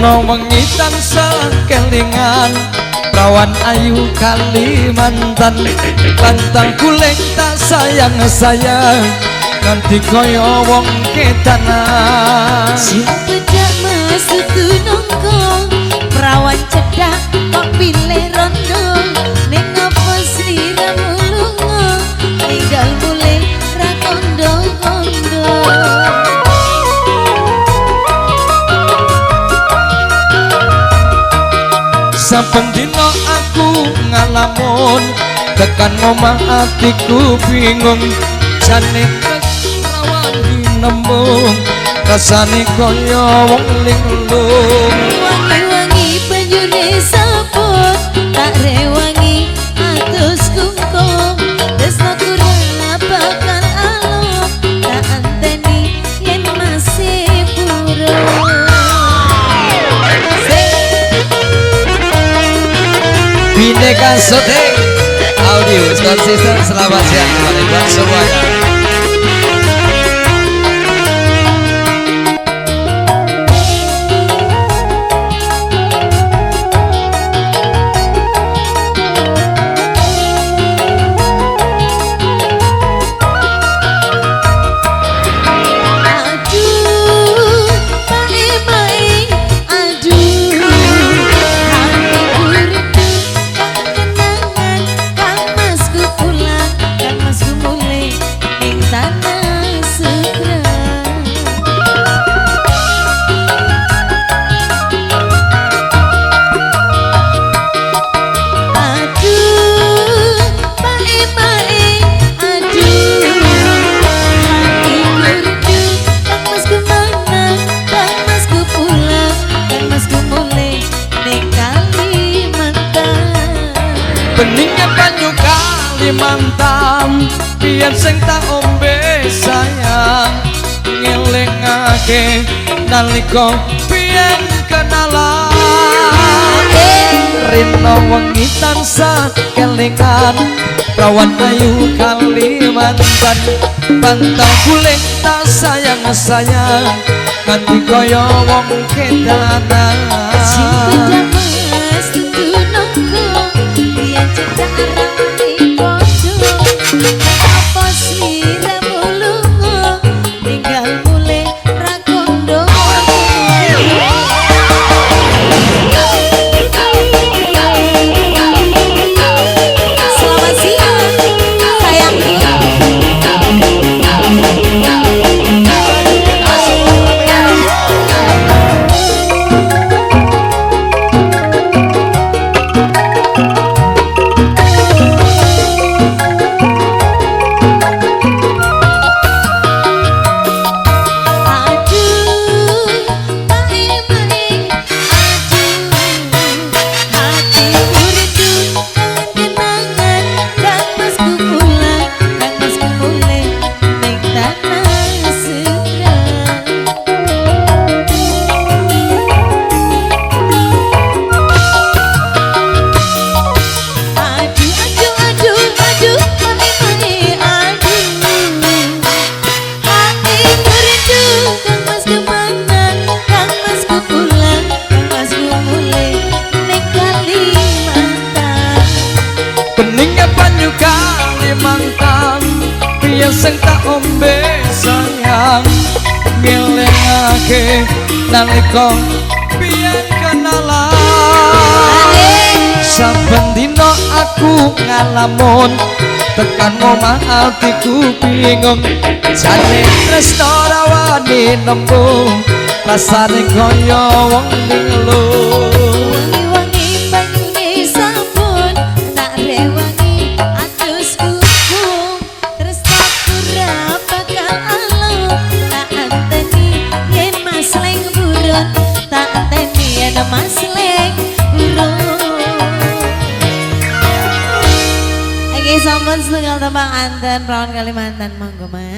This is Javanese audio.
Rino wengi tansah kelingan prawan ayu Kalimantan. Pantang kuling tak sayang-sayang nganti kaya wong ketanan. Sing becak mas tutu nongko prawan cedak kok pilih rondo. Ning apa sliramu lunga ninggal mulih ra kondo-kondo. Saben dina aku ngalamun tekan omah atiku bingung. Jane rawan dinembung rasane kaya wong linglung. Wangi-wangi banyune sabun tak rewangi atus kungkum. Tresnaku ra bakal alok tak anteni yen masih purun. Bineka Sote Audio konsisten. Selamat siang kembali buat semuanya. Aduh, mae-mae, aduh, hatiku rindu kenangan. Kang Masku pulang, Kang Masku mulih ning tanah sutra. Aduh, mae-mae, aduh, hatiku rindu. Kang Masku mana, Kang Masku pulang, Kang Masku mulih ning Kalimantan. Beningnya banyu Kalimantan biyen sing tak ombe sayang. Ngelingake nalika biyen kenalan. Rino wengi tansah kelingan prawan ayu Kalimantan. Pantang kuling tak sayang-sayang nganti kaya wong kedanan. Sing becak mas tutu nongko biyen cedak rawani padha. Apa sliramu lunga ninggal mulih ra kondo. Selamat siang sayangku. Aduh, mae-mae, aduh, hatiku rindu kenangan. Kang Masku pulang, Kang Masku mulih ning tanah sutra. Aduh, aduh, aduh, aduh, mae-mae, aduh, hatiku rindu. Kang Masku mana, Kang Masku pulang, Kang Masku mulih ning Kalimantan. Beningnya banyu Kalimantan biyen sing tak ombe sayang. Ngelingake nalika biyen kenalan. Saben dina aku ngalamun tekan omah atiku bingung. Jane tresno ra wani nembung rasane kaya wong linglung. Wangi-wangi banyune sabun tak rewangi atus kungkum. Tresnaku ra bakal alok tak anteni yen mas leng buron. Tak anteni yen mas leng buron. Oke, sampun setunggal tembang anten prawan Kalimantan monggo Mas.